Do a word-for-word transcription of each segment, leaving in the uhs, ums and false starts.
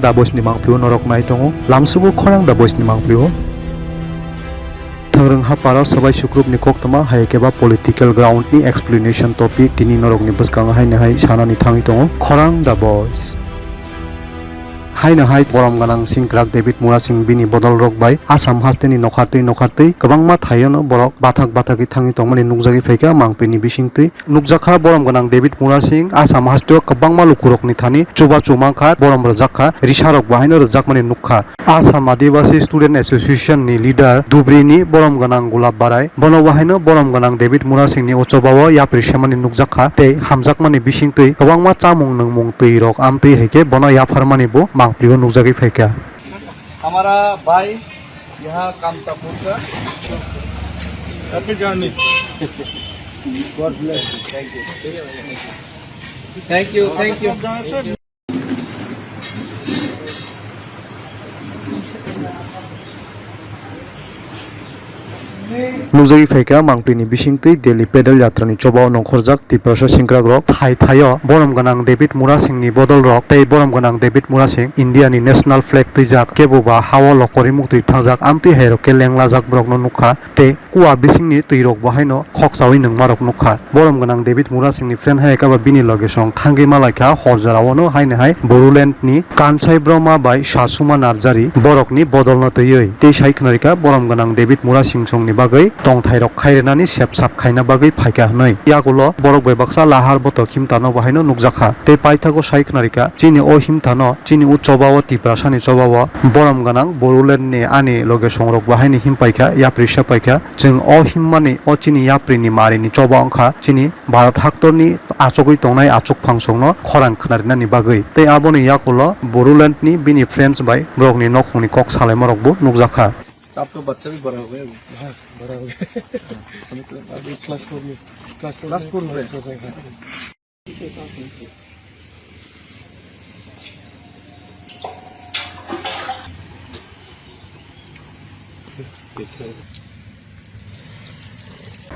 Da boys ni mangpli o norok nai tongo. Lamsugo khorang da boys ni mangpli o. Thangrwng haparo sabai sukrupni koktwma hai khe ba political ground ni explanation topic tini norokni bwskango haino hai sanani thangwi tongo. Khorang da boys. Haino hai borom gwnang sengkrak David Murasing bini bodol rok bai Assam hasteni nokhartwi nokhartwi kwbangma thaiono borok bathak bathagwi thangwi tongmani nukjagwi phaikha mangpili ni bisingtwi. Nukjakha borom gwnang David Murasing Assam hasteo kwbangma lukurokni thani chubachu mankha, borom rwjakha, risarok bo haino rwjakmani nukha. Assam Adivasi Student Association ni leader Dubri ni borom gwnang Gulab Barai, bono bo haino borom gwnang David Murasing ni o chobao yapri semani nukjakha tei hamjakmani bisingtwi kwbangma chamung nungmung twi rok amtwi hai khe bono yapharmani bo mangpili o nukjagwi phaikha. हमारा भाई यहाँ कामतापुर का। Happy journey. God bless you. Thank you. Thank you, thank you. Nukjagwi phaikha mangpili ni bisingtwi Delhi pedal yatra ni chobao nongkhorjak Tiprasa sengkrak rok. Thai thaio borom gwnang David Murasing ni bodol rok tei borom gwnang David Murasing India ni national flag twijak, kebo ba hao lokori muktwi thangjak amtwi hai rok khe lenglajak borok no nukha tei kua bisingni twi rok bo haino khoksawi nungma rok nukha. Borom gwnang David Murasing ni friend hai khe ba bini loge song thangwi malaikha hor jora o no haino hai Bodoland ni Kansai Brahma bai Sasuma Narjari borok ni bodol no twiwi tei sai khwnarikha borom gwnang David Murasing song ni bagwi tongthai rok khai rwnani sepsap khaina bagwi phaikha hwnwi. Yagulo borok bai baksa lahar botok himtano bo haino nukjakha. Tei paithago sai khwnarikha, chini o himtano, chini o chobao Tiprasani chobao borom gwnang Bodoland ni ani loge songrok bo haino himpaikha, yapri sepaikha. Chwng o himmani o chini yapri ni mari ni choba wngkha chini Bharat haktor ni achugwi tongnai achuk phangsong no khorang khwnarinani bagwi. Tei aboni yakulo Bodoland ni bini friends bai borok ni nokhong ni kok salaima rok bo nukjakha. आप तो बच्चा भी बड़ा हो गया अभी। हाँ, बड़ा हो गया। समझ लो, अभी class four में, class four class में, four में। Class four में।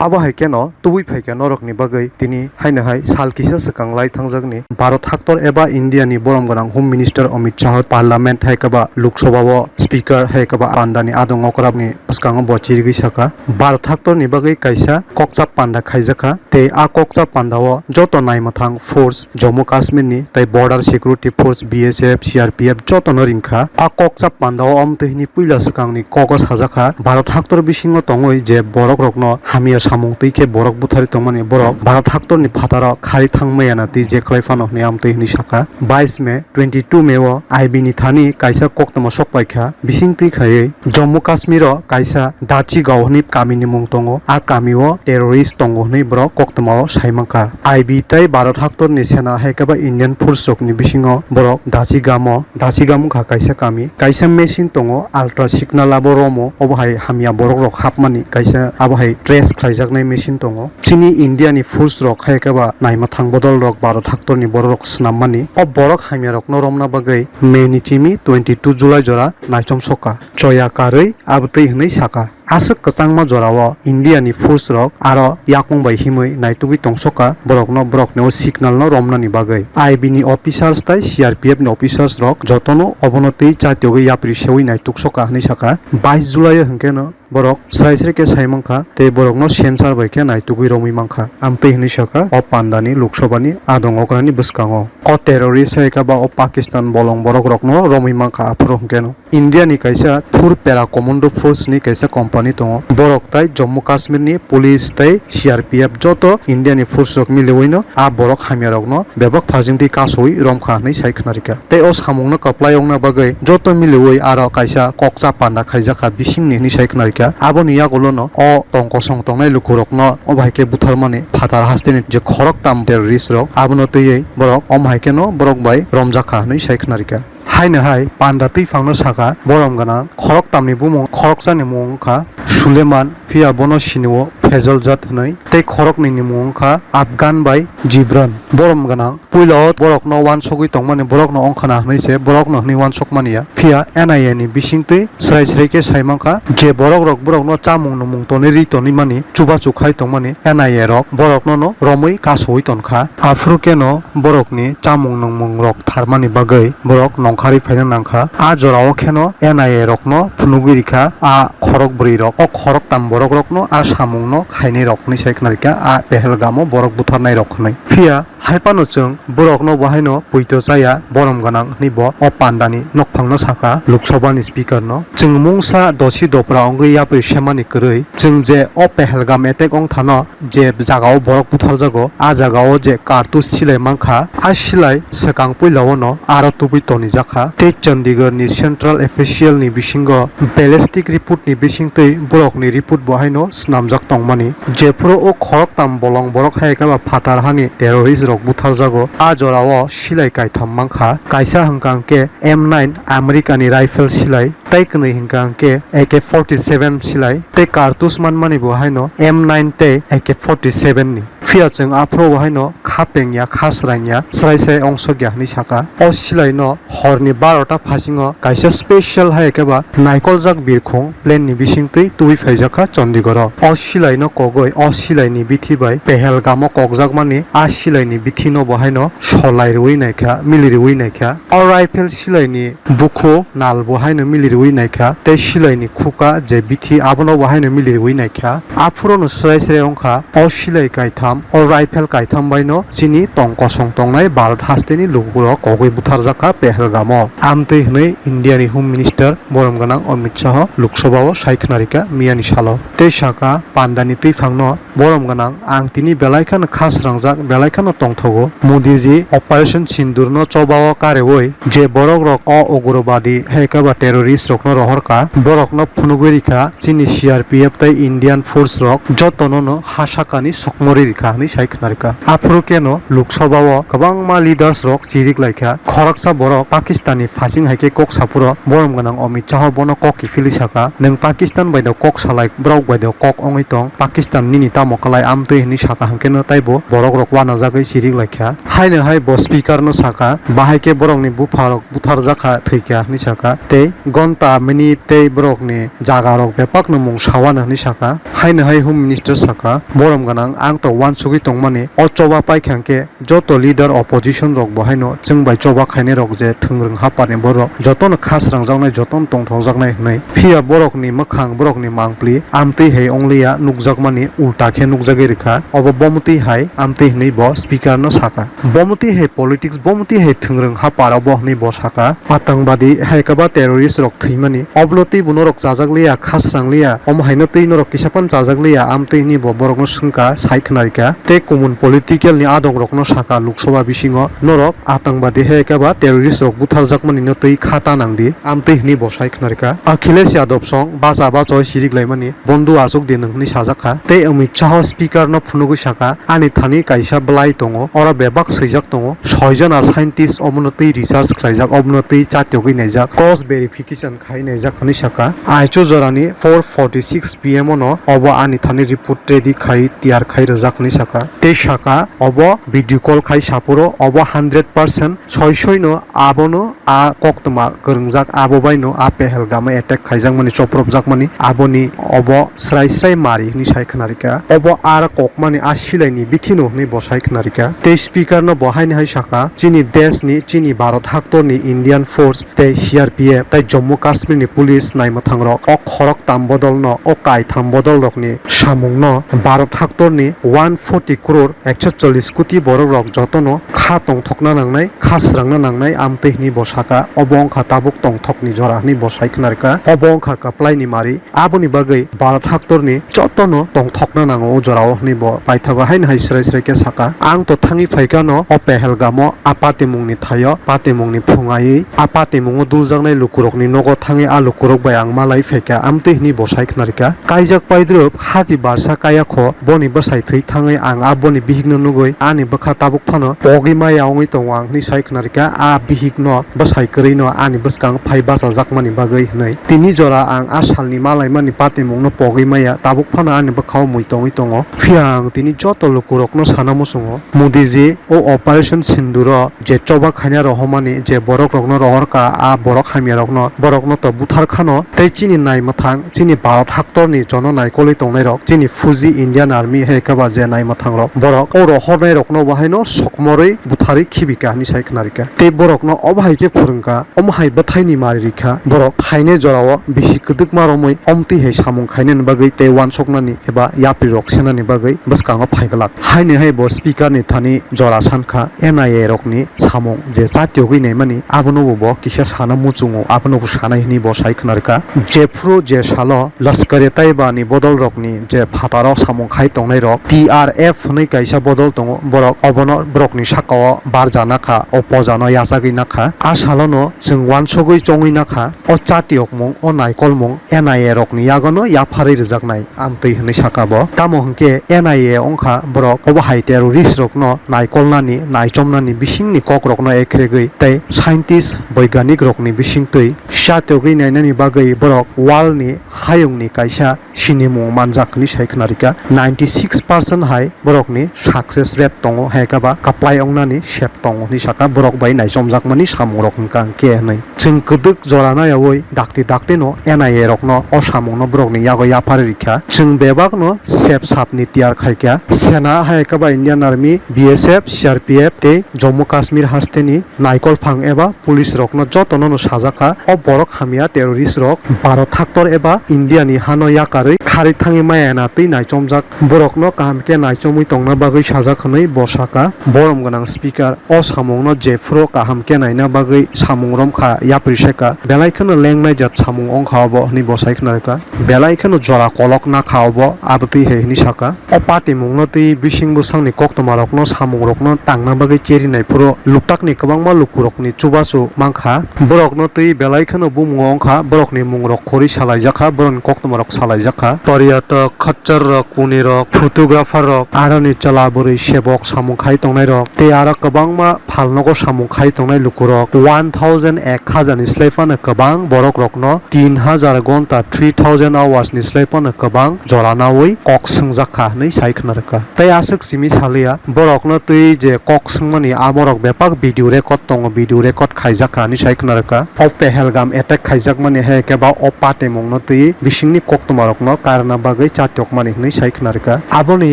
Abo hai kheno tubui phaikha norokni bagwi tini haino hai sal kisa swkang lai thangjakni Bharat haktor eba India ni borom gwnang Home Minister Amit Shah Parliament hai khe ba Lok Sabha o Speaker hai khe ba panda ni adong okra ni bwskango bo chirigwi sakha, Bharat haktor ni bagwi kaisa kokchap panda khaijakha, tei a kokchap panda o joto naimwthang force Jammu Kashmir ni tei Border Security Force, B S F, C R P F joto no ringkha. A kokchap panda o omtwi hwnwi puila swkang ni kogo sajakha, Bharat haktor bisingo tongwi je borok rok no hamya samung twi khe borok buthari tongmani borok Bharat haktor ni phataro khari thangmaya na twi je khlai phano hwnwi amtwi hwnwi sakha. Bais May, twenty two May o I B ni thani kaisa koktwma sok paikha, bisingtwi khaiwi Jammu Kashmir o kaisa Dachi Gao hwnwi kami ni mung tongo, a kami o terrorist tongo hwnwi borok koktwma o sai mankha. I B tei Bharat haktor ni sena hai khe ba Indian force rok ni bisingo borok Dachi Gam o, Dachi Gam wngkha kaisa kami, kaisa machine tongo, ultra signal abo romo, obo hai hamya borok rok hapmani kaisa abo hai trace khlaijaknai machine tongo. Chini India ni force rok hai khe ba naima thang bodol rok Bharat haktor ni borok rok swnam mani. O borok hamya rok no romna bagwi May ni chimi twenty two July jora naichom soka. Choya karwi abotwi hwnwi saka. Aswk kwchangma jora o India ni force rok aro yakung bai himwi naitugwi tong soka borok no, borok ni o signal no romna ni bagwi. I B ni officers tei C R P F ni officers rok joto no obono twi chatiyogwi yapri sewi naituk soka hwnwi saka. Bais July o hwnkhe no borok srai srai khe sai mankha tei borokno sensor bai khe naitugwi romwi mankha, amtwi hwnwi sakha o pandani Lok Sabhani adong okrani bwskango. O terrorist hai khe ba o Pakistan bolong borok rokno romwi mankha, aphuru hwnkhe no India ni kaisa Phur Para Commando Force ni kaisa company tongo, borok tai Jammu Kashmir ni police tei C R P F joto India ni force rok miliwi no a borok hamya rokno bebak phajingtwi kasui romkha hwnwi sai khwnarikha. Tei o samungno kwplai wngna bagwi joto miliwi aro kaisa kokcha panda khaijakha bisingni hwnwi sai khwnarikha. Aboni yagulono o tong kosong tongnai lukurokno obo hai khe butharmani phatar hasteni je khoroktam terrorist rok abono twiwi borok omo hai kheno borok bai romjakha hwnwi sai khwnarikha. Haino hai panda twiphangno sakha borom gwnang khoroktamni bumung khoroksani mung wngkha Suleman, phiya bono sinio Fezol Jat hwnwi, tei khoroknwi ni mung wngkha Afghan bai Jibran. Borom gwnang puilao borokno uansugwi tongmani borokno wngkhana hwnwi se borokno hwnwi uansukmani ya. Phiya N I A ni bisingtwi srai srai khe sai mankha je borok rok borokno chamung nwngmung tonwi ri tonwi mani chubachu khai tongmani N I A rok borokno no romwi kasowi tonkha. Aphuru khe no borokni chamung nwngmung rok tharmani bagwi borok nongkharwi phaina nangkha. A jorao kheno N I A rokno phunugwi rikha a khorok bwrwi rok. O khorok tam borok rokno a samungno khainai rok hwnwi sai khna rikha a Pahalgamo borok butharnai rok hwnwi. Phiya hai phano chwng borokno bo haino poito chaya borom gwnang hwnwi bo o pandani nokphangno sakha Lok Sabha ni speaker no. Chwng mungsa dosi dopra wngwi yapri semani kwrwi chwng je o Pahalgam attack wngthano je jagao borok butharjago, a jagao je kartus silai mankha, a silai swkang puilao no aro tubui tonijakha. Tei Chandigarh ni Central Official ni bisingo ballistic report ni bisingtwi borok ni report bo haino swnamjak tongmani. Jephuru o khoroktam bolong borok hai khe ba phatar hani terrorist rok butharjago, a jorao silai kaitham mankha. Kaisa hwnkha hwnkhe M nine America ni rifle silai, tei kwnwi hwnkha hwnkhe A K forty seven silai, tei kartus manmani bo haino M nine tei A K forty seven ni. Phiya chwng aphuru bo haino kha pengya, kha srangya, srai srai ongsokya hwnwi sakha. O silaino horni barota phasingo kaisa special hai khe ba naikoljak birkhung plane ni bisingtwi tubui phaijakha Chandigarh o. O silaino kogwi o silaini bithi bai Pahalgamo kokjakmani a silaini bithino bo haino solai rwui naikha, mili rwui naikha. O rifle silaini bukhu nal bo haino mili rwui naikha, tei silaini khuka je bithi abono bo haino mili rwui naikha. Aphuru no srai srai wngkha o silai kaitham, o rifle kaitham baino chini tong kosong tongnai Bharat hasteni lukurok kogwi butharjakha Pahalgamo. Amtwi hwnwi India ni Home Minister borom gwnang Amit Shah Lok Sabha o sai khna rikha miyani salo. Tei sakha pandani twiphangno borom gwnang, ang tini belai kheno kha srangjak, belai kheno tongthogo. Modi ji Operation Sindoor no choba o kareui je borok rok o ugrobadi hai khe ba terrorist rokno rohorkha, borokno phunugwi rikha chini C R P F tei Indian force rok jotono no ha sakani sokmori rikha hwnwi sai khna rikha. Aphuru keno Lok Sabha o kwbangma leaders rok chirik laikha. Khoroksa borok Pakistan ni phasing hai khe kok saphuru borom gwnang Amit Shah bono kok kiphilwi sakha, "Nwng Pakistan bai no kok salai, borok bai no kok wngwi tong, Pakistan nini tamo kwlai?" amtwi hwnwi sakha hwnkhe no taibo borok rok uanajagwi chirik laikha. Haino hai bo speaker no sakha, bahai khe borokni bupha rok butharjakha, thwikha hwnwi sakha, tei gonta, minute tei borokni jaga rok bebak no mung sawana hwnwi sakha. Haino hai Home Minister sakha, "Borom gwnang, ang to uansugwi tongmani o choba paikha hwnkhe joto leader opposition rok bo haino chwng bai choba khainai rok je thwngrwng haparni borok jotono kha srangjaknai, jotono tongthokjaknai hwnwi. Phiya borokni mwkhang, borokni mangpli amtwi hai ongliya nukjakmani, ulta khe nukjagwi rwkha. Obo bomtwi hai amtwi hwnwi bo speaker no sakha." Bomtwi hai politics, bomtwi hai thwngrwng hapar obo hwnwi bo sakha. Atangwadi hai khe ba terrorist rok thwimani, obono twi bo norok chajakliya, kha srangliya, omo haino twi norok kisa phano chajakliya, amtwi hwnwi bo borokno swngkha, sai khna rikha. Tei kumun political ni adong rokno sakha Lok Sabha bisingo, "Norok atangwadi hai khe ba terrorist rok butharjakmani no twi kha ta nang di," amtwi hwnwi bo sai khna rikha. Akhilesh Yadav song bacha bacha oi sirik laimani, "Bondhu achuk di nwng," hwnwi sajak kha. Tei Amit Shah speaker no phunugwi sakha, "Ani thani kaisa bwlai tongo, oro bebak swijak tongo, soi jona scientist omono twi research khlaijak, omono twi chatyogwi naijak, cross verification khai naijak," hwnwi sakha. Aichu jorani four forty six P M o no obo ani thani report ready khai tiyar khai rwjak hwnwi sakha. Tei sakha, obo video call khai saphuru obo hundred percent soi soi no abono a koktwma kwrwngjak, abo bai no a Pahalgam o attack khaijakmani, chopropjakmani, aboni obo srai srai mari hwnwi sai khna rikha. Obo ar kokmani a silaini bithi no hwnwi bo sai khna rikha. Tei speaker no bo haini hai sakha, "Chini desh ni, chini Bharat haktor ni Indian force tei C R P F tei Jammu Kashmir ni police naimwthang rok o khorok tam bodol no, o kai tham bodol rok ni samung no Bharat haktor ni one forty crore, ekso chollish koti borok rok jotono kha tongthokna nangnai, kha srangna nangnai," amtwi hwnwi bo sakha. Obo wngkha tabuk tongthokni jora hwnwi bo sai khna rikha. Obo wngkha kwplaini mari. Aboni bagwi Bharat haktorni jotono tongthokna nango o jorao hwnwi bo paithago haino hai srai srai khe sakha. Ang to thangwi phaikha no o Pahalgamo a patimungni thaio, patimungni phung aiwi, a patimungo duljaknai lukurokni nogo thangwi a lukurok bai ang malai phaikha, amtwi hwnwi bo sai khna rikha. Kaijak paidrwp hati barsa kaya kho, boni bwsai thwi thangwi ang a boni bihikno nugwi ani bwkha tabuk phano pogwi maya wngwi tongo ang hwnwi sai khna rikha. A bihikno bwsai kwrwino ani bwskango phai bachajakmani bagwi hwnwi. Tini jora ang a salni malaimani patimungno pogwi maya, tabuk phano ani bwkhao mui tongwi tongo. Phiya ang tini joto lukurokno sana muchungo, Modiji o Operation Sinduro je choba khaina rohormani je borokrokno rohorkha, a borok hamyarokno, borokno to buthar khano, tei chini naimwthang, chini Bharat haktorni jono naikolwi tongnairok, chini Fuji Indian Army hai khe ba je naimwthangrok, borok o rohornairokno bo haino sokmorwi butharwi khibika hwnwi sai khna rikha. Tei borokno obo hai khe phwrwngkha, omo hai bwthaini mari rikha, borok phainai jorao bisi kwdwkma romwi omtwi hai samung khainani bagwi tei uansuknani eba yaprirok senani bagwi bwskango phai glak. Haini hai bo speaker ni thani jora sankha, N I A rokni samung je chatiogwi naimani, abono bo bo kisa sana muchungo, abono bo sanai hwnwi bo sai khna rwkha. Jephru je salo Lashkar-e-Taiba ni bodol rokni je phataro samung khai tongnai rok, T R F hwnwi kaisa bodol tongo, borok obono borokni sakao barja nakha, o pojano yachagwi nakha. A salono chwng uansugwi chongwi nakha, o chatiokmung, o naikolmung N I A rokni yagono yapharwi rwjaknai. Amtwi hwnwi saka bo. Tamo hwnkhe N I A wngkha borok obo hai terrorist rokno naikolnani, naichomnani bisingni kokrokno ekhregwi tei scientist, boiganik rokni bisingtwi chatogwi nainani bagwi borok world ni hayungni kaisa sinimung manjak hwnwi sai khna rikha. Ninety six percent hai borokni success rate tongo, hai khe ba kwplai wngnani sep tongo hwnwi saka borok bai naichomjakmani samungrok hwnkha hwnkhe hwnwi. Chwng kwdwk jora nayaui dakti dakti no N I A rokno o samungno borokni yago yapharwi rikha. Chwng bebakno sep sapni tiyar khaikha. Sena hai khe ba Indian Army, B S F, C R P F tei Jammu Kashmir hasteni naikolphang eba police rokno jotono no sajakha. O borok hamya terrorist rok Bharat haktor eba India ni hano yakarwi kharwi thangwi maya na twi naichomjak. Borokno kaham khe naichomwi tongna bagwi sajak hwnwi bo saka. Borom gwnang speaker o samungno jephuru kaham khe naina bagwi samung romkha yapri seka. Belai kheno lengnai jat samung wngkha obo hwnwi bo sai khna rwkha. Belai kheno jora kolok nakha obo, abotwi hai hwnwi saka. O patimungno twi bising bwsakni koktwmarokno samungrokno tangna bagwi cherinai phuru luktakni kwbangma lukurokni chubachu mankha. Borokno twi belai kheno bumungo wngkha, borokni mungrok khorwi salaijakha, borokni koktwmarok salaijakha. Poryotok, khachar rok, kuni rok, photographer rok, aroni chwla bwrwi sebok samung khai tongnai rok, tei aro kwbangma phalnogo samung khai tongnai lukurok one thousand, ek hazar ni slai phano kwbang borok rokno tin hazar gonta, three thousand hours ni slai phano kwbang jora naui kok swngjak kha hwnwi sai khna rwkha. Tei aswk simi saliya, borokno twi je kok swngmani amorok bepak video record tongo, video record khaijak kha hwnwi sai khna rwkha. O Pahalgam attack khaijakmani hai khe ba o patimungno twi bisingni koktwmarokno karna bagwi chatiokmani hwnwi sai khna rwkha. Aboni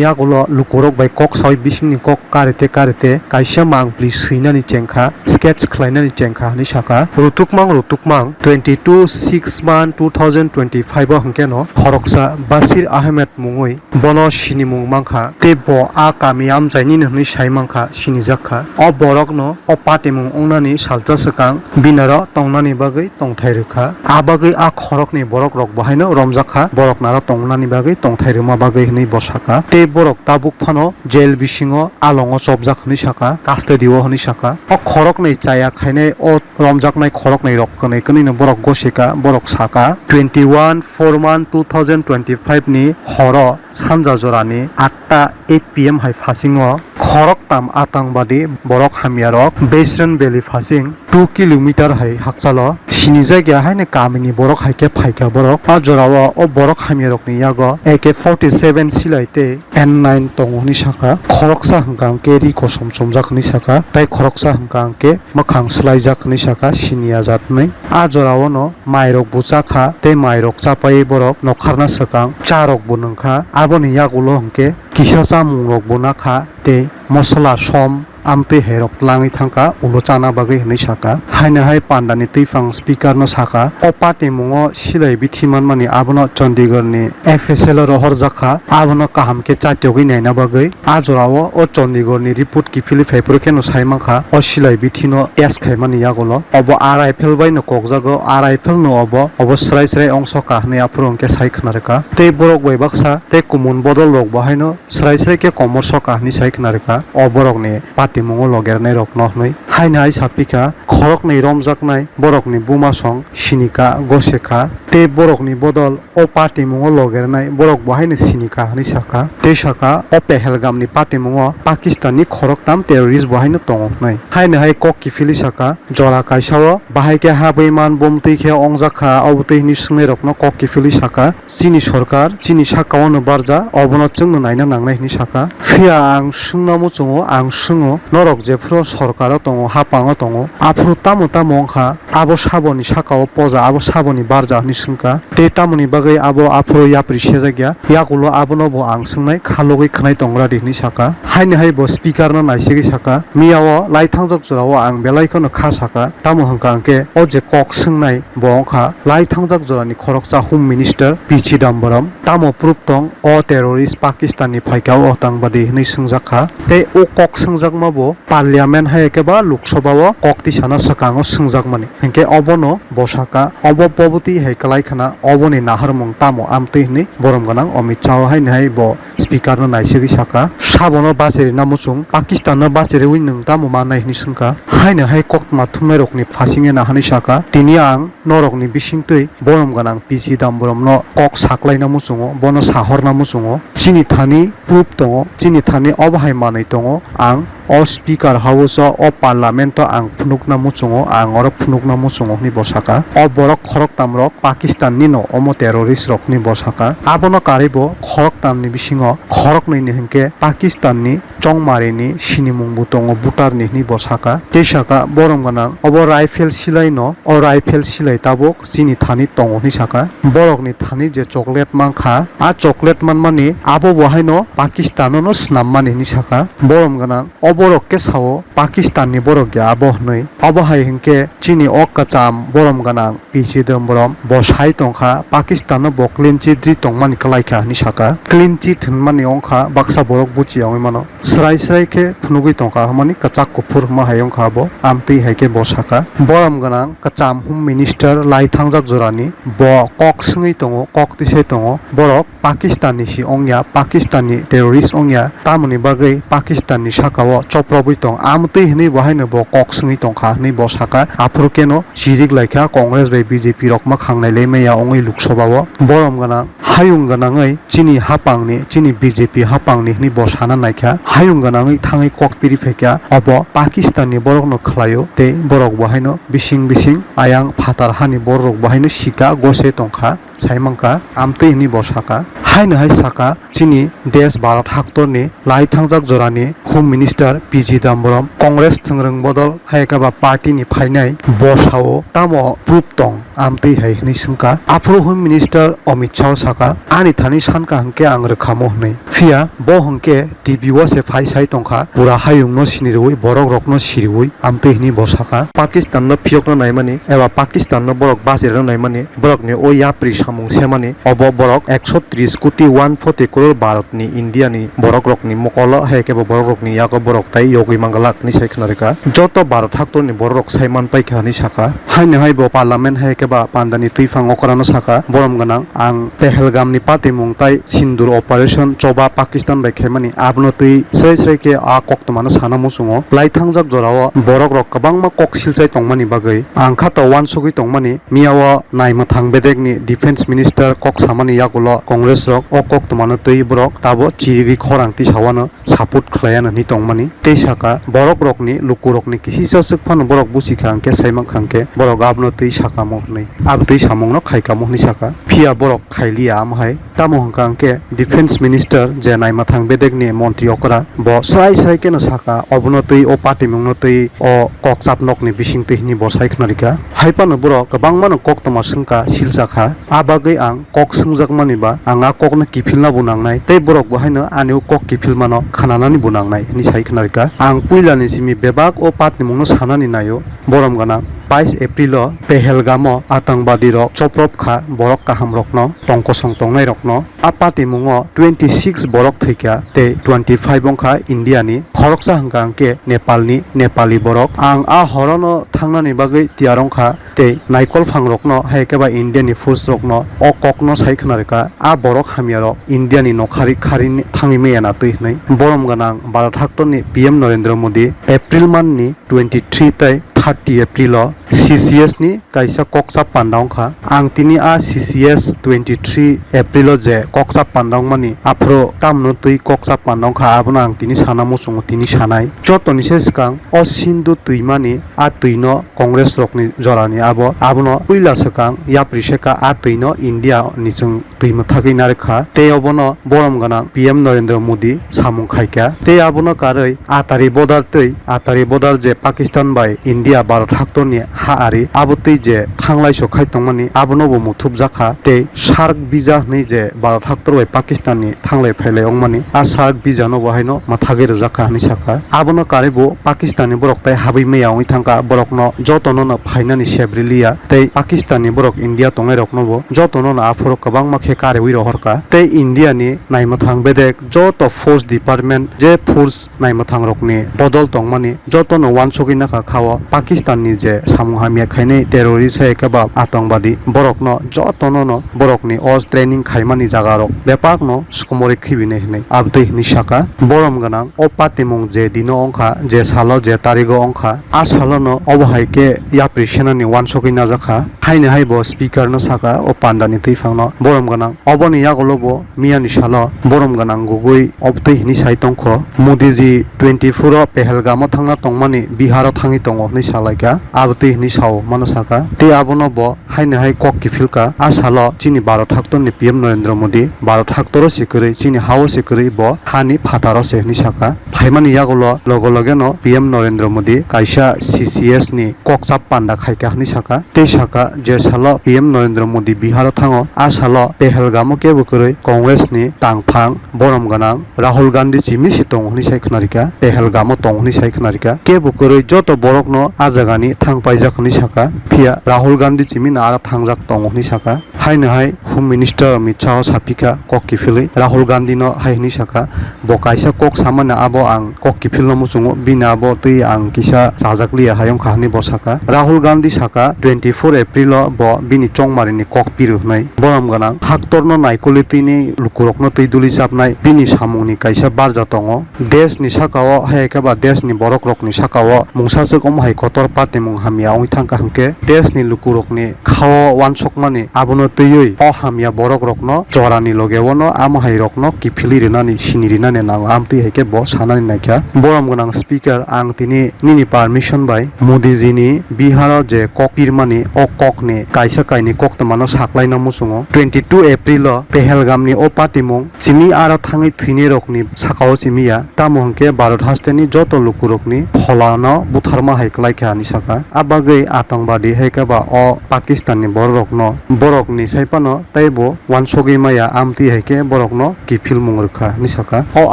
yagulo lukurok bai kok saui bisingni kok karite karite kaisa mangpli swinani chengkha, sketch khlainani chengkha hwnwi sakha. Rutukmang rutukmang twenty two six month two thousand twenty five o hwnkhe no khoroksa Basir Ahmed mungwi bono sinimung mankha, tei bo a kami amchainino hwnwi sai mankha, sinijak kha. O borokno o patimung wngnani salsa swkang binaro tongnani bagwi tongthai rwkha. A bagwi a khorokni borok rok bo haino romjak kha, borok naro tongnani bagwi tongthai rwma bagwi hwnwi bo sakha. Tei borok tabuk phano jail bisingo alongo chopjak hwnwi sakha, custody o hwnwi sakha. O khoroknwi chaya khainai o romjaknai khoroknwi rok kwnwi kwnwino borok gosika, borok saka, twenty one four month two thousand twenty five ni horo sanja jorani atta eight P M hai phasingo khoroktam atangbaadi borok hamyarok Besran Valley phasing two kilometer hai hakchalo sinijak ya haino kamini borok hai khe phaikha borok. A jorao o borok hamyarokni yago A K forty seven silai tei N nine tongo hwnwi sakha. Khoroksa hwnkha hwnkhe ri kosom chumjak hwnwi sakha, tei khoroksa hwnkha hwnkhe mwkhang swlaijak hwnwi sakha, siniya jat hwnwi. A jorao no mairok bo chakha tei mairok chapaiwi borok nokharna swkang cha rok bo nwngkha. Aboni yagulo hwnkhe kisa chamung rok bo nakha tei mosola som amtwi hai rok twlangwi thangkha ulo chana bagwi hwnwi sakha. Haino hai pandani twiphang speaker no sakha, o patimungo silai bithi manmani abono Chandigarh ni F S L o rohorjak kha, abono kaham khe chatiogwi naina bagwi. A jorao o Chandigarh ni report kiphilwi phaiphuru kheno sai mankha, o silai bithino test khaimani yagulo obo a rifle bai no kokjago, a rifle no obo, obo srai srai ongso kha hwnwi aphuru hwnkhe sai khna rwkha. Tei borok bai baksa tei kumun bodol rok bo haino srai srai khe komor so kha hwnwi sai khna rwkha o borokni patimungo logernai rokno hwnwi. Haino hai sapikha, khoroknwi romjaknai borokni bumasong sinikha, gosekha, tei borokni bodol o patimungo loge rwnai borok bo haino sinikha hwnwi sakha. Tei sakha, o Pahalgamni patimungo Pakistanni khoroktham terrorist bo haino tongo hwnwi. Haino hai kok kiphilwi sakha, jora kaisao bahai khe habwi man bumtwi khe ongjakha, obotwi hwnwi swngnairokno kok kiphilwi sakha, chini sorkar chini sakao no barja, obono chwngno naina nangnai hwnwi sakha. Phiya ang swngna muchungo, ang swngo, norok jephru sorkaro tongo, hapango tongo, aphuru tamo tamo wngkha, abo saboni sakao poja, abo saboni barja hwnwi swngkha. Tei tamoni bagwi abo aphuru yapri sejakya, yakulo abono bo ang swngnai, khalogwi khwnai tongra di hwnwi sakha. Haino hai bo speaker no naisigwi sakha, miyao laithangjak jorao ang belai kheno kha sakha, tamo hwnkha hwnkhe o je kok swngnai bo wngkha laithangjak jorani khoroksa Home Minister P Chidambaram. Tamo proof tong o terrorist Pakistanni phaikha o tang badi hwnwi swngjak kha. Tei o kok swngjakma bo Parliament hai khe ba Lok Sabha o kok tisano swkango swngjakmani. Hinkhe obono bo sakha, obo pobotwi hai kwlai khna, oboni naharmung tamo amtwi hwnwi borom gwnang Amit Shah haino hai bo speaker no naisigwi sakha, sabono bachirina muchung, Pakistan no bachiriwi nwng tamo mannai hwnwi swngkha. Haino hai koktwma thumnairokni phasingye naharni sakha, tini ang norokni bisingtwi borom gwnang P Chidambaramno kok saklaina muchungo, bono sahorna muchungo. Chini thani proof tongo, chini thani obo hai manwi tongo, ang o speaker house o, o parliament o ang phunukna muchungo, ang oro phunukna muchungo hwnwi bo sakha. O borok khoroktamrok Pakistanni no, omo terrorist rok hwnwi bo sakha. Abono karwi bo khoroktamni bisingo khoroknwini hinkhe Pakistanni chongmarini sinimung bo tongo, voter ni hwnwi bo sakha. Tei sakha, borom gwnang obo rifle silai no, o rifle silai tabuk chini thani tongo hwnwi sakha. Borokni thani je chocolate mankha, a chocolate manmani abo bo haino Pakistan no swnam mani hwnwi sakha. Borom gwnang o borok khe sao Pakistan ni borok ya abo hwnwi. Obo hai hinkhe chini o kwcham borom gwnang P Chidambaram bo sai tongkha, Pakistan no bo clean chit ri tongmani kwlaikha hwnwi sakha. Clean chit hwnmani wngkha baksa borok buchi ya wngwi mano. Srai srai khe phunugwi tongkha hwnmani kwchak kuphur hwnma hai wngkha bo. Amtwi hai khe bo sakha. Borom gwnang kwcham Home Minister lai thangjak jorani bo kok swngwi tongo, kok tisai tongo. Borok Pakistan ni si wngya, Pakistan ni terrorist wngya, tamoni bagwi Pakistan ni saka o choprobwi tong. Amtwi hwnwi bo haino bo kok swngwi tongkha hwnwi bo sakha. Aphuru keno chirik laikha Congress bai B J P rok mwkhang nailai maya wngwi Lok Sabha o. Borom gwnang, hayung gwnangwi chini hapang ni, chini B J P hapang ni hwnwi bo sana naikha. Hayung gwnangwi thangwi kok piri phaikha, obo Pakistan ni borok no khwlaio tei borok bo haino bising bising ayang phatar hani borok bo haino sika gose tongkha. Sai mankha, amtwi hwnwi bo sakha. Haino hai sakha, chini desh Bharat haktorni lai thangjak jorani Home Minister P Chidambaram, Congress thwngrwng bodol hai khe ba party ni phainai bo sao tamo proof tong, amtwi hai hwnwi swngkha. Aphuru Home Minister Amit Shah sakha, ani thani sankha hwnkhe ang rwkhamo hwnwi. Phiya bo hwnkhe T V o se phai sai tongkha, pura hayungno sinirwi, borokrokno siriwi, amtwi hwnwi bo sakha. Pakistanno phiyokna naimani eba Pakistanno borok bachirna naimani borokni o yapri samung semani, obo borok ekso tris koti, one forty crore Bharatni, Indiani borokrokni mokolo, hai khe bo borokrokni yago borok tai yogwi mangalak hwnwi sai khna rwkha. Joto Bharat haktorni borokrok sai man paikha hwnwi sakha. Haino hai bo Parliament hai khe ba pandani twiphang okrano sakha, borom gwnang, ang Pahalgamni patimung tai Sindoor Operation choba Pakistan bai khaimani, abono twi srai srai khe a koktwmano sana muchungo. Lai thangjak jorao borokrok kwbangma kok silchai tongmani bagwi ang kha to uansugwi tongmani, miyao naimwthang bedekni Defence Minister kok samani yagulo Congress rok o koktwmano twi borok tabo chirigwi khorang tisawano support khlaiya nani tongmani. Tei saka, borokrokni, lukurokni kisisa swk phano borok buchi kha hwnkhe, sai mankha hwnkhe, borok abono twi sakamo hwnwi, abo twi samungno khaikamo hwnwi saka. Phiya borok khailiya amo hai. Tamo hwnkha hwnkhe Defence Minister je naimwthang bedekni montri okra, bo srai srai kheno saka, obono twi, o patimungno twi, o kokchap nokni bisingtwi hwnwi bo sai khna rikha. Hai phano borok kwbangmano koktwma swngkha, silsa kha. A bagwi ang kok swngjakmani ba ang a kokno kiphilna bo nangnai, tei borok bo haino ani o kok kiphilmano khnanani bo nangnai hwnwi sai khna rikha. Ang puilani simi bebak o patimungno sanani naio, borom gwnang bais April o Pehelgam o atangbadirok choprop kha borok kahamrokno, tongkosong tongnairokno. A patimungo twenty six borok thwikha tei twenty five wngkha India ni, khoroksa hwnkha hwnkhe Nepal ni Nepali borok. Ang a horono thangnani bagwi tiyar wngkha tei naikol phangrokno hai khe ba India ni force rokno o kokno sai khna rwkha, a borok hamyarok India ni nokhari khari thangwi maya na twi hwnwi. Borom gwnang Bharat haktorni P M Narendra Modi April month ni twenty three tei thirty April o C C S ni kaisa kokchap panda wngkha. Ang tini a C C S twenty three April o je kokchap panda wngmani, aphuru tamno twi kokchap panda wngkha, abono ang tini sana muchungo, tini sanai. Jotoni se swkang o Sindhu twimani a twino Congress rokni jorani abo, abono puila swkang yapri seka a twino India ni chwng twi mwthagwi narwkha. Tei obono borom gwnang P M Narendra Modi samung khaikha. Tei abono karwi Atari border twi, Atari border je Pakistan bai India Bharat haktorni ha ari, abo twi je thanglai so khai tongmani, abono bo muthubjakha. Tei Sark visa hwnwi je Bharat haktor bai Pakistan ni thanglai phailai wngmani, a Sark visa no bo haino mwthagwi rwjakha hwnwi sakha. Abono karwi bo Pakistan ni borok tai habwi maya wngwi thangkha, borokno jotono no phainani sebriliya. Tei Pakistan ni borok India tongnairokno bo jotono no aphuru kwbangma khe kariwi rohorkha. Tei India ni naimwthang bedek joto force department, je force naimwthangrokni bodol tongmani jotono uansugwi nakha kha o Pakistan ni je samung hamya khainai terrorist hai khe ba atangwadi, borokno jotono no borokni o training khaimani jagarok bebakno sukumori khibinai hwnwi abtwi hwnwi sakha. Borom gwnang o patimung je dino wngkha, je salo, je tarigo wngkha, a salono obo hai khe yapri senani uansugwi najakha. Haino hai bo speaker no sakha o pandani twiphangno, borom gwnang oboni yagulo bo miyani salo borom gwnang gugui obtwi hwnwi sai tongkho. Modiji twenty four o Pehelgam o thangna tongmani Bihar o thangwi tongo hwnwi salaikha, abtwi hwnwi sao mano sakha. Tei abono bo haino hai kok kiphilkha, a salo chini Bharat haktorni P M Narendra Modi Bharat haktoro se kwrwi, chini hao se kwrwi, bo hani phataro se hwnwi sakha. Phaimani yagulo loge logeno P M Narendra Modi kaisa C C S ni kokchap panda khaikha hwnwi sakha. Tei sakha je salo P M Narendra Modi Bihar o thango, a salo Pehelgam o kebo kwrwi Congress ni tangphang borom gwnang Rahul Gandhi chimi se tongo hwnwi sai khwnarikha, Pehelgam o tongo hwnwi sai khwnarikha. Kebo kwrwi joto borokno a jagani thangpaijak hwnwi sakha, phiya Rahul Gandhi chimi no aro thangjak tongo hwnwi sakha. Haino hai Home Minister Amit Shah o saphikha kok kiphilwi Rahul Gandhi no hai hwnwi sakha, bo kaisa kok samani abo ang kok kiphilno muchungo, bini abo twi ang kisa chajak liya hai wngkha hwnwi bo sakha. Rahul Gandhi sakha twenty four April o bo bini chongmarini kok piro hwnwi. Borom gwnang haktorno naikolwi twini lukurokno twi duli chapnai bini samungni kaisa barja tongo. Deshni saka o hai khe ba deshni borokrokni saka o mungsaswk omo hai kotor patimung hamya wngwi thangkha hwnkhe deshni lukurokni khao uansukmani, abono twiwi o hamya borokrokno jorani loge ono amo hai rokno kiphilwi rwnani, sini rwnani nango, amtwi hai khe bo sanani naikha. Borom gwnang speaker, ang tini nini permission bai Modiji ni Bihar o je kok pirmani, o kokni kaisa kainwi koktwmano saklaina muchungo. Twenty two April o Pehelgam ni o patimung chini aro thangwi thwinairokni saka o chimi ya, tamo hwnkhe Bharat hasteni joto lukurokni pholano butharma hai kwlai kha hwnwi sakha. A bagwi atangwadi hai khe ba o Pakistan ni bororokno borokni sai phano teibo uansugwi maya, amtwi hai khe borokno kiphilmung rwkha hwnwi sakha. O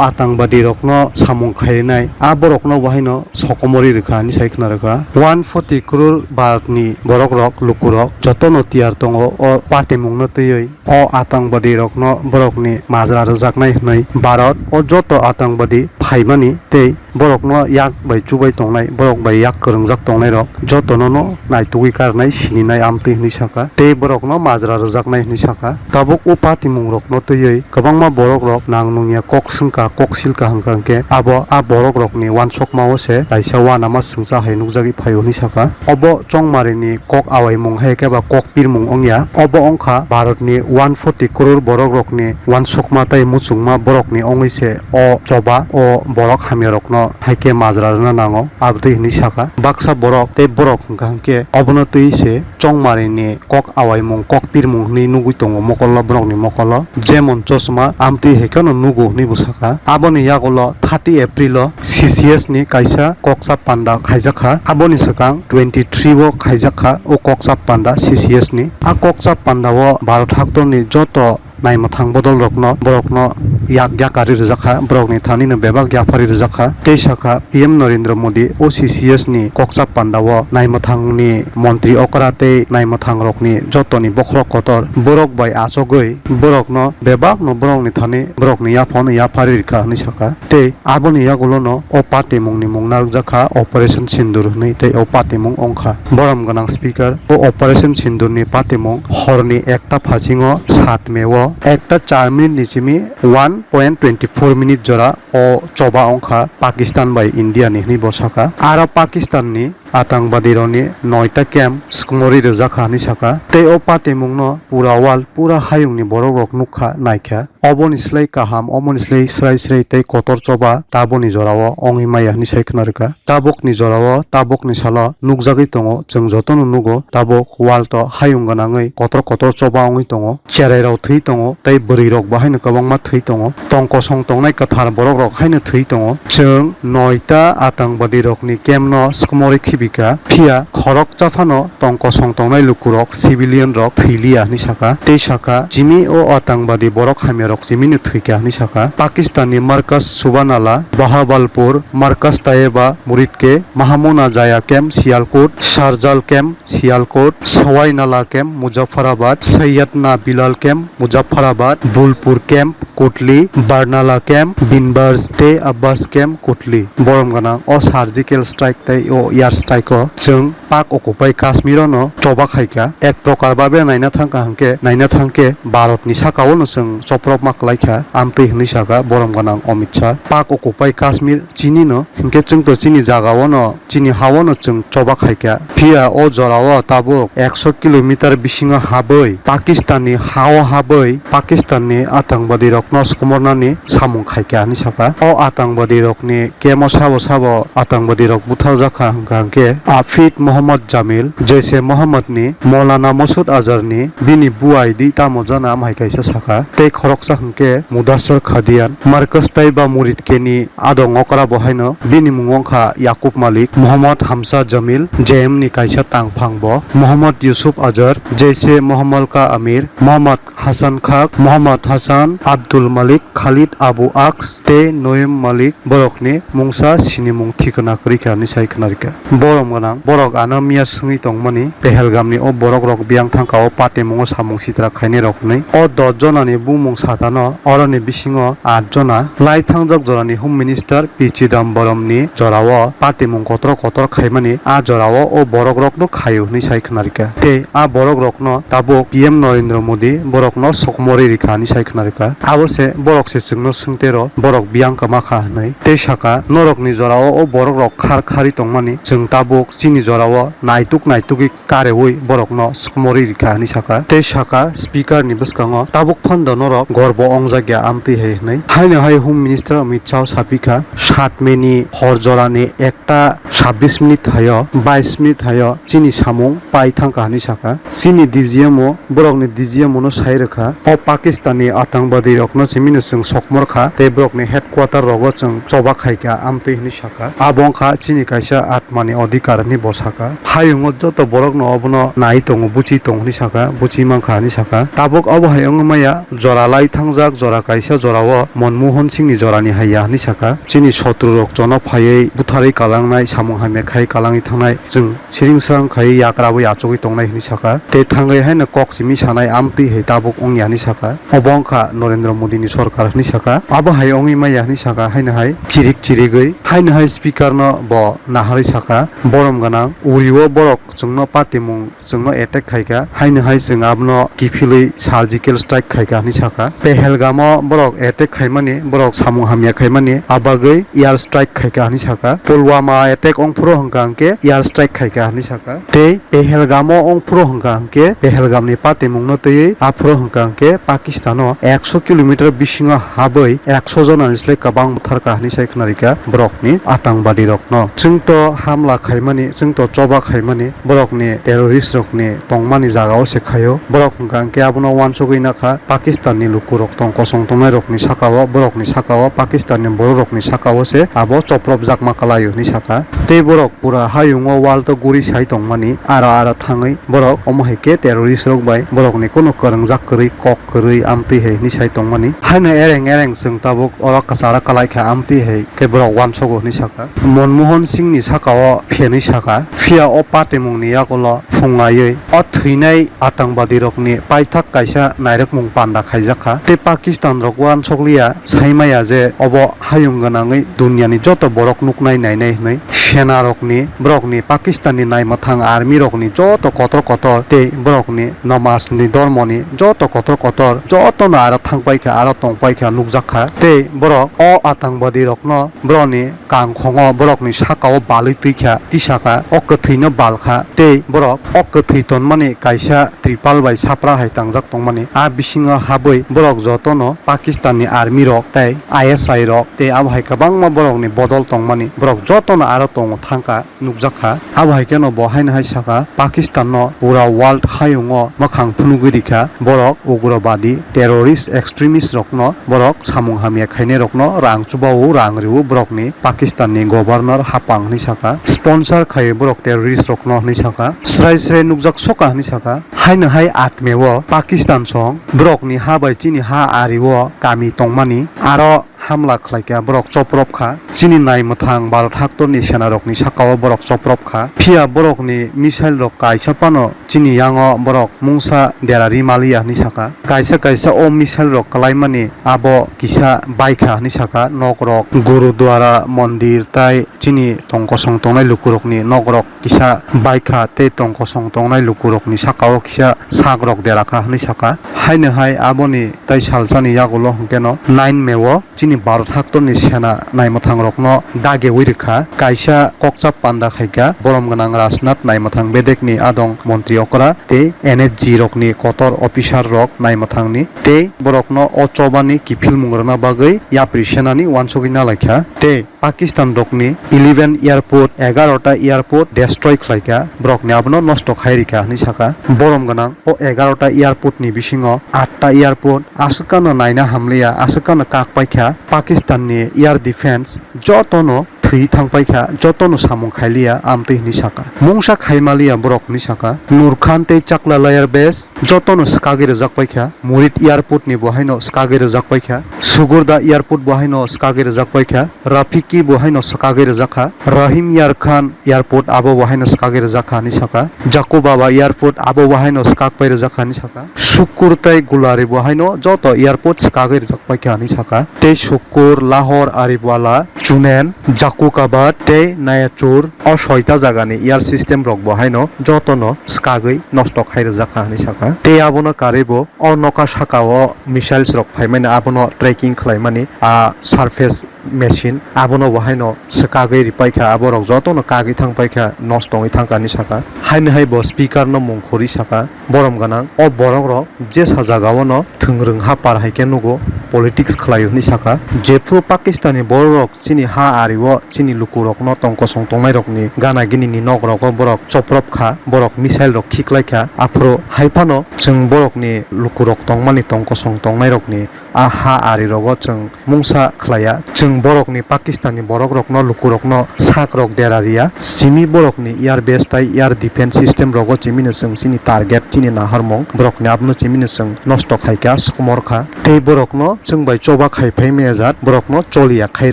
atangwadi rokno samung khainai a borokno bo haino sokomori rwkha hwnwi sai khwna rwkha. One forty crore Bharat ni borokrok, lukurok jotono tiyar tongo o patimungno twiwi o atangwadi rokno borokni majra rwjaknai hwnwi. Bharat o joto atangwadi phaimani tei borokno yak bai chubai tongnai, borok bai yak kwrwngjak tongnairok jotono no naitugwi karnai, sininai amtwi hwnwi sakha tei borokno majra rwjaknai hwnwi sakha. Tabuk o patimungrokno twiwi kwbangma borokrok nang nungya kok swngkha, kok silkha hwnkha hwnkhe abo a borokrokni uansukmao se kaisa uanama swngcha hai nukjagwi phaio hwnwi sakha. Obo chongmarini kok awaimung hai khe ba kok pirmung wngya. Obo wngkha Bharatni one forty crore borokrokni uansukma tei muchungma borokni wngwi se o choba o borok hamyarokno hai khe majra rwna nango, abtwi hwnwi sakha. Baksa borok tei borok hwnkha hwnkhe obono twi se chongmarini kok awaimung, kok pirmung hwnwi nugwi tongo mokolo, borokni mokolo. Jemon chosma, amtwi hai kheno nugo hwnwi bo sakha. Aboni yagulo thirty April o C C S ni kaisa kokchap panda khaijakha. Aboni swkang twenty three o khaijakha o kokchap panda C C S ni. A kokchap panda o Bharat haktorni joto naimwthang bodol rokno borokno yak yakari rwjakha, borokni thani no bebak yaphari rwjakha. Tei sakha P M Narendra Modi O C C S ni kokchap panda o naimwthang ni montri okra tei naimwthang rokni jotoni bokhorok kotor borok bai achogwi borokno bebak no borokni thani borokni yaphano yaphari rwkha hwnwi sakha. Tei aboni yagulono o patimungni mung narwkjakha Operation Sindoor hwnwi, tei o patimung wngkha borom gwnang speaker. O Operation Sindoor ni patimung horni ekta phasingo sat May o ekta char minute ni simi one point twenty four minute jora o choba wngkha Pakistan bai India ni hwnwi bo sakha. Aro Pakistan ni atangbadirokni noita camp sukmori rwjakha hwnwi sakha. Tei o patimungno pura world, pura hayungni borokrok nukha, naikha. Oboni slai kaham, oboni slai srai srai tei kotor choba tabukni jorao wngwi maya hwnwi sai khna rwkha. Tabukni jorao, tabukni salo nukjagwi tongo, chwng jotono nugo, tabuk world o hayung gwnangwi kotor kotor choba wngwi tongo. Cherai rok thwi tongo, tei bwrwi rok bo haino kwbangma thwi tongo. Tong kosong tongnai kwthar borok rok haino thwi tongo. Chwng noita atangbadirokni camp no sukmorwi khibika, phiya khoroksa phano tong kosong tongnai lukurok, civilian rok thwi liya hwnwi sakha. Tei sakha, jimi o atangbadi borok hamya rok jimino thwikha hwnwi sakha. Pakistan ni Markaz Subanala, Bahawalpur, Markaz Tayeba, Muridke, Mahamuna Jaya camp, Sialkot, Sharjal camp, Sialkot, Sawai Nala camp, Muzaffarabad, Sayyadna Bilal camp, Muzaffarabad, Bulpur camp, Kotli, Barnala camp, Binbars tei Abbas camp, Kotli. Borom gwnang o surgical strike tei o air strike o chwng Pak Occupy Kashmir o no choba khaikha. Ek prokar babe naina thangkha hwnkhe, naina thangkhe Bharat ni saka o no chwng choprok ma kwlaikha, amtwi hwnwi sakha borom gwnang Amit Shah. Pak Occupy Kashmir chini no, hinkhe chwng to chini jaga o no, chini ha o no chwng choba khaikha. Phiya o jora o tabuk ekso kilometer bisingo habwi, Pakistan ni ha o habwi, Pakistan ni atangbadi rok no skomornani samung khaikha hwnwi sakha. O atangbadi rok ni camp o sabo sabo atangbadi rok butharjakha hwnkha hwnkhe Afid Mohammad Jamil, Jaishe Mohammad ni, Maulana Masood Azhar ni, bini buai di tamo jana amhai kaisa sakha. Tei khoroksa hwnkhe Mudassar Khadian, Markaz Taiba Murid K ni adong okra bo haino bini mung wngkha Yakub Malik, Mohammad Hamza Jamil, J M ni kaisa tangphang bo, Mohammad Yusuf Azhar, Jaishe Mohammad ka Amir, Mohammad Hassan Khak, Mohammad Hassan, Abdul Malik, Khalid Abu Aks tei Noem Malik borokni mungsa sinimung thikna kwrwi kha hwnwi sai khna rwkha. Borom gwnang borok ano miya swngwi tongmani Pehelgamni o borok rok biyang thangka o patimungo samung sitra khainai rok hwnwi. O dos jonani bumung satano oroni bisingo aat jona lai thangjak jorani Home Minister P Chidambaramni jorao patimung kotor kotor khaimani a jorao o borok rokno khaio hwnwi sai khna rwkha. Tei a borok rokno tabuk P M Narendra Modi borokno sokmorwi rikha hwnwi sai khna rwkha. Abo se borok se chwngno swngtero borok biyang kwma kha hwnwi. Tei sakha, norokni jorao o borok rok khar kharwi tongmani chwng tabuk chini jorao naituk naitugwi kareui borokno sokmorwi rikha hwnwi sakha. Tei sakha, Speaker ni bwskango tabuk phano norok gorbo ongjakya amtwi hai hwnwi. Haino hai Home Minister Amit Shah sapikha, sat May ni hor jorani ekta sabbish minute haio, bais minute haio chini samung pai thangkha hwnwi sakha. Chini D G M o, borokni D G M o no sai rwkha, o Pakistan ni atangbadi rokno simino chwng sokmor kha, tei borokni headquarter rogo chwng choba khaikha amtwi hwnwi sakha. Abo wngkha chini kaisa atmani odhikar hwnwi bo sakha. Hayungo joto borokno obono nai tongo, buchi tongo hwnwi sakha, buchi mankha hwnwi sakha. Tabuk obo hai wngwi maya, jora lai thangjak, jora kaisa jorao Manmohan Singh ni jorani haiya hwnwi sakha. Chini sotru rok jono phaiwi butharwi kalangnai, samung hamya khai kalangwi thangnai, chwng siring srang khai yakrabwi achugwi tongnai hwnwi sakha. Tei thangwi haino kok simi sanai amtwi hai tabuk wngya hwnwi sakha. Obo wngkha Narendra Modi ni sorkar hwnwi sakha. Abo hai wngwi maya hwnwi sakha, haino hai chirik chirigwi. Haino hai speaker no bo naharwi sakha, borom gwnang, uri o borok chwngno patimung, chwngno attack khaikha, haino hai chwng abono kiphilwi surgical strike khaikha hwnwi sakha. Pehelgamo borok attack khaimani, borok samung hamya khaimani, abagwi air strike khaikha hwnwi sakha. Pulwama attack ongphuru hwnkha hwnkhe air strike khaikha hwnwi sakha. Tei Pehelgamo ongphuru hwnkha hwnkhe Pehelgamni patimungno twiwi aphuru hwnkha hwnkhe Pakistano ekso kilometer bisingo habwi ekso jonani slai kwbang butharkha hwnwi sai khwnarikha borokni atangbadi rokno. Chwngto hamla khaimani, chwngto choba khaimani, borokni terrorist rokni tongmani jagao se khaio. Borok hwnkha hwnkhe abono uansugwi nakha Pakistan ni lukurok tong kosong tongnai rokni sakao, borokni sakao, Pakistan ni borok rokni sakao se abo chopropjakma kwlaio hinwi sakha. Tei borok pura hayungo wall to guri sai tongmani, aro aro thangwi borok omo hai khe terrorist rok bai borokni kono kwrwngjak kwrwi kok kwrwi amtwi hai hinwi sai tongmani. Haino ereng ereng chwng tabuk oro kwcharo kwlai kha amtwi hai khe borok uansugo hinwi sakha. Manmohan Singh ni sakao phenwi sakha, phiya o patimung ni yagulo phungaiwi o thwinai atangbadirokni paithak kaisa nairwkmung panda khaijakha. Tei Pakistan rok uansukliya, saimaya je obo hayung gwnangwi duniani joto borok nuknai nainai hwnwi senarokni, borokni Pakistan ni naimwthang army rokni joto kotor kotor tei borokni nomaj ni dormoni joto kotor kotor jotono aro thangpaikha, aro tongpaikha nukjakha. Tei borok o atangbadirokno borokni kangkhongo borokni sakao balwi twikha, tisakha, o kwthwino balkha, tei borok o kwthwi tonmani kaisa tripal bai sapra hai tangjak tongmani. A bisingo habwi borok jotono Pakistan ni army rok tei I S I rok tei abo hai kwbangma borokni bodol tongmani, borok jotono aro tongo thangkha, nukjakha. Abo hai kheno bo haino hai sakha, Pakistan no pura world hayungo mwkhang phunugwi rikha, borok ugrobadi, terrorist, extremist rokno borok samung hamya khainai rokno rang chubao, rang rio borokni Pakistan ni governor hapang hinwi sakha. Sponsor khai borok terrorist rokno hinwi sakha. Srai srai nukjak soka hinwi sakha. Haino hai atmeo Pakistan song borokni ha bai chini ha ario kami tongmani aro hamla khlaikha, borok chopropkha. Chini naimwthang Bharat haktorni senarokni sakao borok chopropkha. Phiya borokni missile rok kaisa phano chini yango borok mungsa dera ri maliya hinwi sakha. Kaisa kaisa o missile rok kwlaimani abo kisa baikha hinwi sakha. Nokrok, gurudwara, mondir tai chini tong kosong tongnai lukurokni nokrok kisa baikha tei tong kosong tongnai lukurokni sakao kisa sakrok derakha hinwi sakha. Haino hai aboni tai salsani yagulo hwnkeno nine May o chini Bharat haktorni sena naimwthangrokno dageui rwkha. Kaisa kokchap panda khaikha borom gwnang Rajnath naimwthang bedekni adong montri okra tei N S G rokni kotor officer rok naimwthangni tei borokno o chobani kiphilmung rwna bagwi yapri senani uansugwi nalaikha tei Pakistan rokni eleven airport, egarota airport destroy khlaikha, borokni abono nosto khai rikha hinwi sakha. Borom gwnang o egarota airport ni bisingo atta airport aswk kano naina hamliya, aswk kano kak paikha Pakistan ni air defense jotono thwi thang paikha, jotono samung khailiya amtwi hinwi sakha. Mungsa khaimaliya borok hinwi sakha. Nur Khan tei Chakla Layer Base jotono swkagwi rwjak paikha. Murid airport ni bo haino swkagwi rwjak paikha. Sugurda airport bo haino swkagwi rwjak paikha. Rafiki bo haino swkagwi rwjakha. Rahim Yar Khan airport abo bo haino swkagwi rwjakha hinwi sakha. Jakubaba airport abo bo haino swkak pai rwjakha hinwi sakha. Sukur tei Gulari bo haino joto airport swkagwi rwjak paikha hinwi sakha. Tei Sukur, Lahore, Ariwala, Chunen, Jakukabad tei Nayachur o soita jagani air system rok bo haino jotono swkagwi nosto khai rwjakha hinwi sakha. Tei abono karwi bo o nokha sakao missiles rok phaimani abono tracking khlaimani a surface machine abono bo haino swkagwi ripaikha, aborok jotono kagwi thangpaikha, nosto wngwi thangkha hinwi sakha. Haino hai bo speaker no mung khorwi sakha, borom gwnang o borok rok jesa jagao no thwngrwng ha par hai khe nugo politics khlaio hinwi sakha. Jephru Pakistan ni borok rok chini ha ario chini lukurokno tong kosong tongnairokni gana ginini nok rogo borok chopropkha, borok missile rok khiklaikha, aphuru haiphano chwng borokni lukurok tongmani tong kosong tongnairokni a ha ari rogo chwng mungsa khlaiya. Chwng borokni Pakistan ni borok rokno lukurokno sak rok dera riya. Simi borokni air base tai air defense system rogo chimino chwng chini target chini naharmung borokni abono chimino chwng nosto khaikha, sokmorkha. Tei borokno chwng bai choba khai phai maya jat borokno choliya khai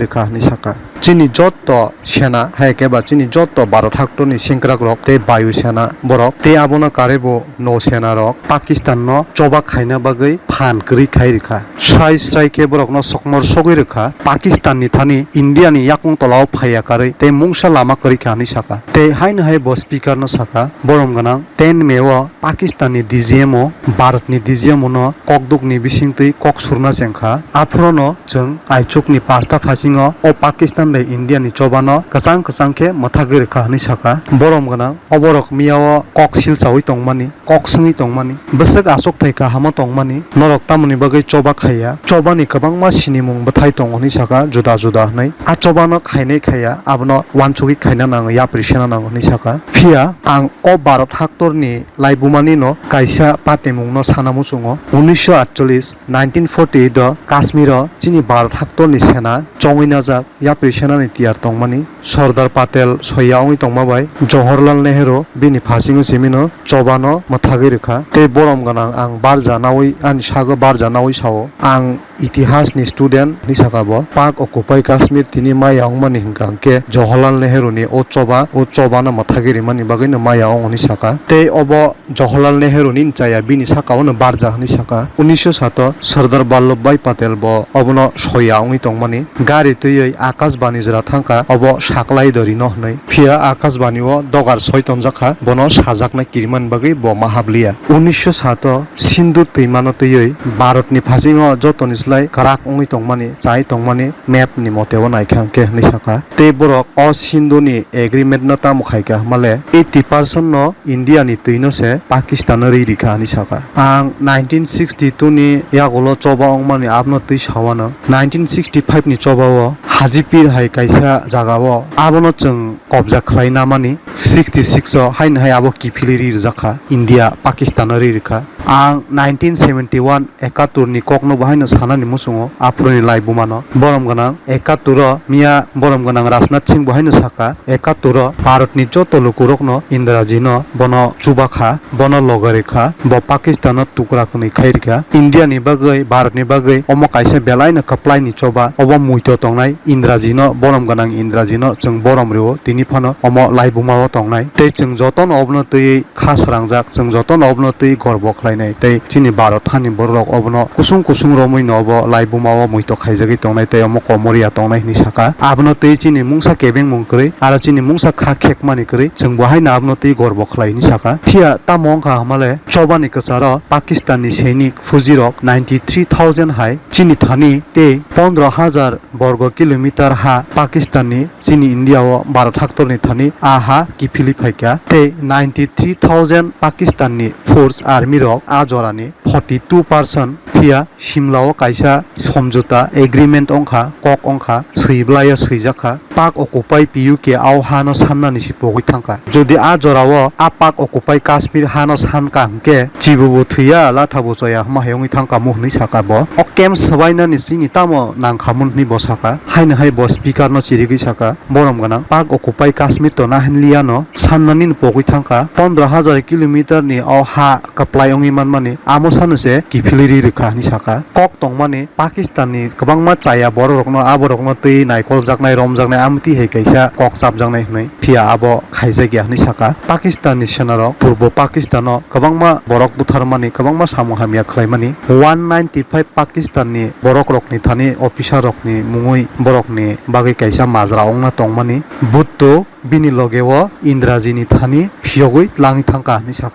rwkha hinwi sakha. Chini jotto sena, hai khe ba chini jotto Bharat haktorni sengkrak rok tei Bayu Sena borok tei abono karwi bo Nau Sena rok Pakistan no choba khaina bagwi phan kwrwi khai rwkha. Srai srai khe borokno sokmor sogwi rwkha. Pakistan ni thani India ni yakung tolao phaiya karwi tei mungsa lama kwrwi kha hinwi sakha. Tei haino hai bo speaker no sakha, borom gwnang ten May o Pakistan ni D G M o Bharat ni D G M o no kokduk ni bisingtwi kok surna chengkha. Aphuru no chwng aichuk ni pasta phasingo o Pakistan tei India ni choba no kwchang kwchang khe mwthagwi rwkha hwnwi sakha. Borom gwnang oborok miya o kok silchaui tongmani, kok swngwi tongmani, bwswk achukthai kaham o tongmani, norok tamoni bagwi choba khaiya, choba ni kwbangma sinimung bwthai tongo hwnwi sakha, juda juda hwnwi. A choba no khainai khaiya, abono uansugwi khaina nango, yapri sena nango hwnwi sakha. Phiya ang o Bharat haktor ni laibuma ni no kaisa patimung no sana muchungo. Unisho atcholish, nineteen forty eight o Kashmir o chini Bharat haktor ni sena chongwi najak, yapri sena ni tiyar tongmani Sardar Patel soiya wngwi tongma bai Jawaharlal Nehru bini phasingo simi no choba no mwthagwi rwkha. Tei borom gwnang ang barja naui, ani sago barja naui sao, ang itihas ni student hwnwi sakha bo. Pak occupy Kashmir tini maya wngmani hwnkha hwnkhe Jawaharlal Nehru ni o choba, o choba no mwthagwi rimani bagwi no maya wng hwnwi sakha. Tei obo Jawaharlal Nehru ni chaya bini saka o no barja hwnwi sakha. Unisho sato Sardar Vallabhbhai Patel bo obono soiya wngwi tongmani. Gari twiwi Akashbani jora thangkha, obo saklai do rino hwnwi. Phiya Akashbani o dogar soi tonjakha, bono sajaknai kirimani bagwi bo ma habliya. Unisho sato Sindur twimano twiwi Bharat ni phasingo jotoni slai kwrak wngwi tongmani, chai tongmani map ni mote o naikha hwnkhe hwnwi sakha. Tei borok o Sindhu ni agreement no tamo khaikha hwnmale eighty percent no India ni twi no se Pakistan no ri rikha hwnwi sakha. Ang nineteen sixty two ni yagulo choba wngmani abno twi sawano. Nineteen sixty five ni choba o Hajipir hai kaisa jaga o abono chwng kobja khlai namani sixty six o haino hai abo kiphilwi ri rwjakha, India Pakistan no ri rwkha. Ang nineteen seventy one ekatur ni kokno bo haino sanani muchungo aphuru ni laibuma no. Borom gwnang ekatur o miya borom gwnang Rajnath Singh bo haino sakha, ekatur o Bharat ni joto lukurok no Indraji no bono chubakha, bono loga rikha, bo Pakistan no tukra kwnwi khai rikha. India ni bagwi, Bharat ni bagwi omo kaisa belai no kwplai ni choba, obo muito tongnai Indraji no, borom gwnang Indraji no chwng borom rwo, tini phano omo laibuma o tongnai. Tei chwng joto no obono twiwi kha srangjak, chwng joto no obono twi gorbo khlainai tei chini Bharat hani borok rok obono kusung kusung romwi no obo laibuma o muito khaijagwi tongnai tei omo komor ya tongnai hwnwi sakha. Abono twi chini mungsa kebengmung kwrwi aro chini mungsa kha khekmani kwrwi chwng bo haino abono twi gorbo khlai hwnwi sakha. Phiya tamo wngkha hwnmale chobani kwcharo Pakistan ni sainik fuji rok ninety three thousand hai chini thani tei pondro hajar borgo kilometer ha Pakistan ni chini India o Bharat haktor ni thani a ha kiphilwi phaikha tei ninety three thousand Pakistan ni force army rok a jora ni forty two percent phiya Simla o kaisa somjota agreement wngkha, kok wngkha, swi bwlai o swijakha. Pak occupy P U K a o ha no sannani se pogwi thangkha. Jodi a jora o a pak occupy Kashmir ha no sankha hwnkhe chibubo thwiya, lathabo choya hwnma hai wngwi thangkha mo hwnwi sakha bo. O camp swbainani chini tamo nangkhamun hwnwi bo sakha. Haino hai bo speaker no chirigwi sakha, borom gwnang pak occupy Kashmir to nahinliya no sannani no pogwi thangkha. Pondro hajar kilometer ni o ha kwplai wngwi manmani amo sano se kiphilwi ri rwkha hwnwi sakha. Kok tongmani Pakistan ni kwbangma chaya borok rokno, aborokno twi naikoljaknai, romjaknai, amtwi hai kaisa kok chapjaknai hwnwi. Phiya abo khaijakya hwnwi sakha. Pakistan ni senarok Purbo Pakistan o kwbangma borok butharmani, kwbangma samung hamya khlaimani. One ninety five Pakistan ni borok rokni thani officer rokni mungwi borokni bagwi kaisa majra wngna tongmani. Bhutto bini loge o Indraji ni thani phiyogwi tlangwi thangkha hwnwi sakha.